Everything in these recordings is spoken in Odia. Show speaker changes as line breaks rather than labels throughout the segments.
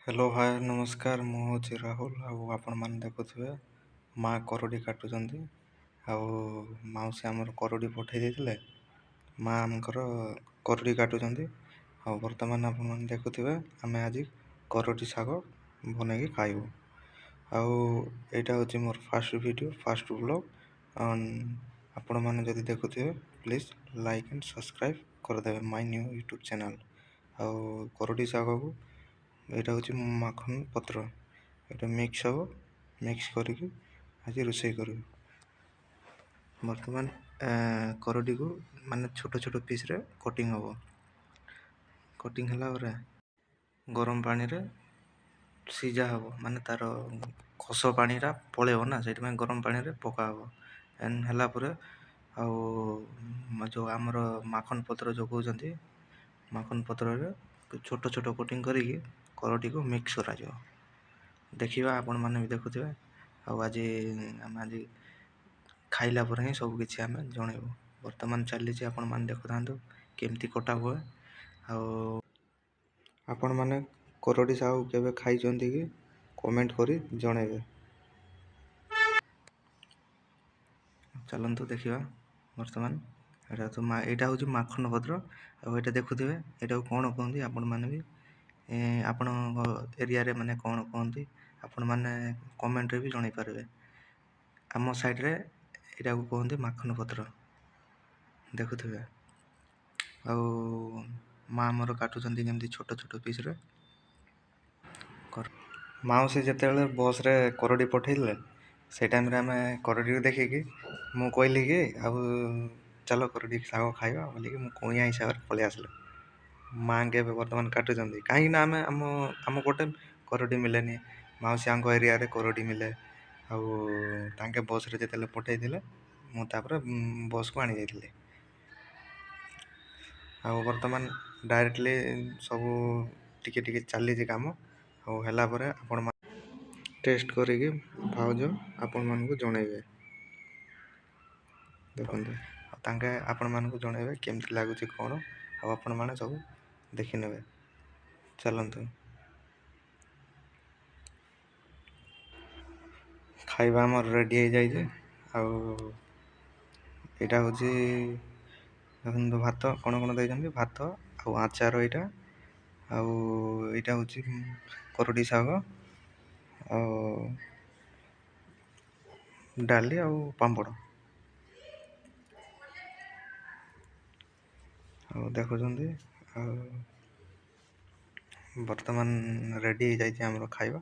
ହ୍ୟାଲୋ ହାଏ ନମସ୍କାର, ମୁଁ ହେଉଛି ରାହୁଲ। ଆଉ ଆପଣମାନେ ଦେଖୁଥିବେ ମା କରଡ଼ି କାଟୁଛନ୍ତି। ଆଉ ମାଉସୀ ଆମର କରଡ଼ି ପଠାଇ ଦେଇଥିଲେ, ମା ଆମଙ୍କର କରଡ଼ି କାଟୁଛନ୍ତି। ଆଉ ବର୍ତ୍ତମାନ ଆପଣମାନେ ଦେଖୁଥିବେ ଆମେ ଆଜି କରଡ଼ି ଶାଗ ବନେଇକି ଖାଇବୁ। ଆଉ ଏଇଟା ହେଉଛି ମୋର ଫାଷ୍ଟ ଭିଡ଼ିଓ, ଫାଷ୍ଟ ବ୍ଲଗ୍। ଆପଣମାନେ ଯଦି ଦେଖୁଥିବେ ପ୍ଲିଜ୍ ଲାଇକ୍ ଆଣ୍ଡ ସବସ୍କ୍ରାଇବ୍ କରିଦେବେ ମାଇ ନ୍ୟୁ ୟୁଟ୍ୟୁବ୍ ଚ୍ୟାନେଲ୍। ଆଉ କରଡ଼ି ଶାଗକୁ ଏଇଟା ହେଉଛି ମାଖନ ପତ୍ର, ଏଇଟା ମିକ୍ସ ହେବ, ମିକ୍ସ କରିକି ଆଜି ରୋଷେଇ କରିବୁ। ବର୍ତ୍ତମାନ କରଡ଼ିକୁ ମାନେ ଛୋଟ ଛୋଟ ପିସ୍ରେ କଟିଂ ହେବ। କଟିଂ ହେଲା ପରେ ଗରମ ପାଣିରେ ସିଝା ହେବ, ମାନେ ତା'ର ଖସ ପାଣିଟା ପଳେଇବ ନା, ସେଇଥିପାଇଁ ଗରମ ପାଣିରେ ପକା ହେବ। ଏନ୍ ହେଲା ପରେ ଆଉ ଯେଉଁ ଆମର ମାଖନ ପତ୍ର ଯେଉଁ କହୁଛନ୍ତି, ମାଖନ ପତ୍ରରେ ଛୋଟ ଛୋଟ କଟିଂ କରିକି କରଡ଼ିକୁ ମିକ୍ସ କରାଯିବ। ଦେଖିବା, ଆପଣମାନେ ବି ଦେଖୁଥିବେ। ଆଉ ଆଜି ଆମେ ଆଜି ଖାଇଲା ପରେ ହିଁ ସବୁ କିଛି ଆମେ ଜଣେଇବୁ। ବର୍ତ୍ତମାନ ଚାଲିଛି, ଆପଣମାନେ ଦେଖୁଥାନ୍ତୁ କେମିତି କଟା ହୁଏ। ଆଉ ଆପଣମାନେ କରଡ଼ି ଶାଗ କେବେ ଖାଇଛନ୍ତି କି କମେଣ୍ଟ କରି ଜଣେଇବେ। ଚାଲନ୍ତୁ ଦେଖିବା। ବର୍ତ୍ତମାନ ଏଇଟା ତ ଏଇଟା ହେଉଛି ମାଖନ ପତ୍ର। ଆଉ ଏଇଟା ଦେଖୁଥିବେ, ଏଇଟାକୁ କ'ଣ କୁହନ୍ତି ଆପଣମାନେ ବି, ଆପଣଙ୍କ ଏରିଆରେ ମାନେ କ'ଣ କୁହନ୍ତି ଆପଣମାନେ କମେଣ୍ଟରେ ବି ଜଣେଇ ପାରିବେ। ଆମ ସାଇଡ଼୍ରେ ଏଇଟାକୁ କୁହନ୍ତି ମାଖନ ପତ୍ର। ଦେଖୁଥିବେ ଆଉ ମା ଆମର କାଟୁଛନ୍ତି କେମିତି ଛୋଟ ଛୋଟ ପିସ୍ରେ। ମାଉସୀ ଯେତେବେଳେ ବସ୍ରେ କରଡ଼ି ପଠେଇଲେ, ସେଇ ଟାଇମ୍ରେ ଆମେ କରଡ଼ିକୁ ଦେଖିକି ମୁଁ କହିଲି କି ଆଉ ଚାଲ କରଡ଼ି ଶାଗ ଖାଇବା ବୋଲିକି ମୁଁ କୁଣିଆ ହିସାବରେ ପଳେଇ ଆସିଲି। ମାଆଙ୍କେ ଏବେ ବର୍ତ୍ତମାନ କାଟୁଛନ୍ତି, କାହିଁକିନା ଆମେ ଆମ ପଟେ କରଡ଼ି ମିଳେନି, ମାଉସୀଙ୍କ ଏରିଆରେ କରଡ଼ି ମିଳେ। ଆଉ ତାଙ୍କେ ବସ୍ରେ ଯେତେବେଳେ ପଠେଇଥିଲେ ମୁଁ ତାପରେ ବସ୍କୁ ଆଣି ଯାଇଥିଲି। ଆଉ ବର୍ତ୍ତମାନ ଡାଇରେକ୍ଟଲି ସବୁ ଟିକେ ଟିକେ ଚାଲିଛି କାମ। ଆଉ ହେଲା ପରେ ଆପଣ ଟେଷ୍ଟ କରିକି ଭାଉଜ ଆପଣମାନଙ୍କୁ ଜଣେଇବେ। ଦେଖନ୍ତୁ, ଆଉ ତାଙ୍କେ ଆପଣମାନଙ୍କୁ ଜଣେଇବେ କେମିତି ଲାଗୁଛି କ'ଣ, ଆଉ ଆପଣମାନେ ସବୁ ଦେଖିନେବେ। ଚାଲନ୍ତୁ, ଖାଇବା ଆମର ରେଡ଼ି ହେଇଯାଇଛି। ଆଉ ଏଇଟା ହେଉଛି ଦେଖନ୍ତୁ ଭାତ କ'ଣ କ'ଣ ଦେଇଛନ୍ତି, ଭାତ ଆଉ ଆଚାର ଏଇଟା, ଆଉ ଏଇଟା ହେଉଛି କରଡ଼ି ଶାଗ ଆଉ ଡାଲି ଆଉ ପାମ୍ପଡ଼। ଆଉ ଦେଖୁଛନ୍ତି, ଆଉ ବର୍ତ୍ତମାନ ରେଡ଼ି ହେଇଯାଇଛି ଆମର ଖାଇବା।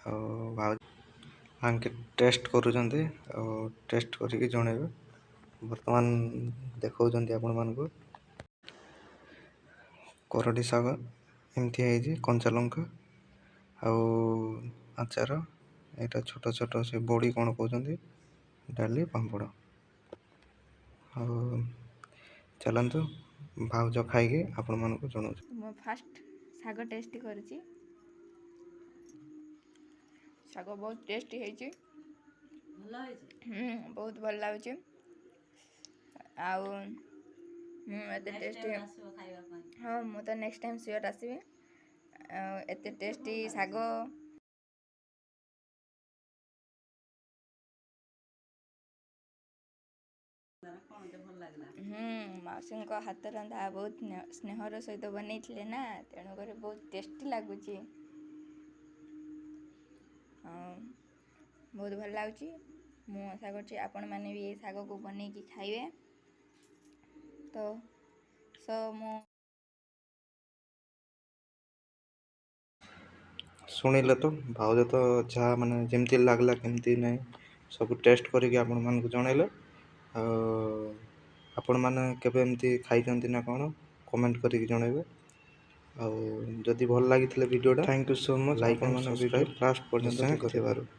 ଆଉ ଭାଉଜ ଆଙ୍କେ ଟେଷ୍ଟ କରୁଛନ୍ତି, ଆଉ ଟେଷ୍ଟ କରିକି ଜଣେଇବେ। ବର୍ତ୍ତମାନ ଦେଖାଉଛନ୍ତି ଆପଣମାନଙ୍କୁ କରଡ଼ି ଶାଗ ଏମିତି ହେଇଛି, କଞ୍ଚା ଲଙ୍କା ଆଉ ଆଚାର, ଏଇଟା ଛୋଟ ଛୋଟ ସେ ବଡ଼ି କ'ଣ କହୁଛନ୍ତି, ଡାଲି ପାମ୍ପଡ଼। ଆଉ ଚାଲନ୍ତୁ ଭାଉଜ ଖାଇକି ଆପଣମାନଙ୍କୁ ଜଣାଉଛି।
ମୁଁ ଫାଷ୍ଟ ଶାଗ ଟେଷ୍ଟ କରୁଛି। ଶାଗ ବହୁତ ଟେଷ୍ଟି ହେଇଛି, ବହୁତ ଭଲ ଲାଗୁଛି। ଆଉ ମୁଁ ଏତେ ଟେଷ୍ଟି, ହଁ ମୁଁ ତ ନେକ୍ସଟ ଟାଇମ୍ ସିଓର ଆସିବି। ଆଉ ଏତେ ଟେଷ୍ଟି ଶାଗ ମାଉସୀଙ୍କ ହାତ ରନ୍ଧା ବହୁତ ସ୍ନେହର ସହିତ ବନେଇଥିଲେ ନା, ତେଣୁକରି ବହୁତ ଟେଷ୍ଟି ଲାଗୁଛି। ବହୁତ ଭଲ ଲାଗୁଛି। ମୁଁ ଆଶା କରୁଛି ଆପଣମାନେ ବି ଏ ଶାଗକୁ ବନେଇକି ଖାଇବେ। ତ ସୋ ମୁଁ
ଶୁଣିଲେ ତ ଭାଉଜ ତ ଯାହା ମାନେ ଯେମିତି ଲାଗିଲା କେମିତି ନାହିଁ ସବୁ ଟେଷ୍ଟ କରିକି ଆପଣମାନଙ୍କୁ ଜଣେଇଲେ। ଆଉ ଆପଣମାନେ କେବେ ଏମିତି ଖାଇଛନ୍ତି ନା କ'ଣ କମେଣ୍ଟ କରିକି ଜଣେଇବେ। ଆଉ ଯଦି ଭଲ ଲାଗିଥିଲେ ଭିଡ଼ିଓଟା,
thank you so much
like and
ଆପଣମାନେ ଭିଡ଼ିଓ
ସବସ୍କ୍ରାଇବ୍
ଲାଷ୍ଟ ପର୍ଯ୍ୟନ୍ତ
ନିଶ୍ଚୟ
ଦେଖିଥିବାରୁ।
କରିବେ।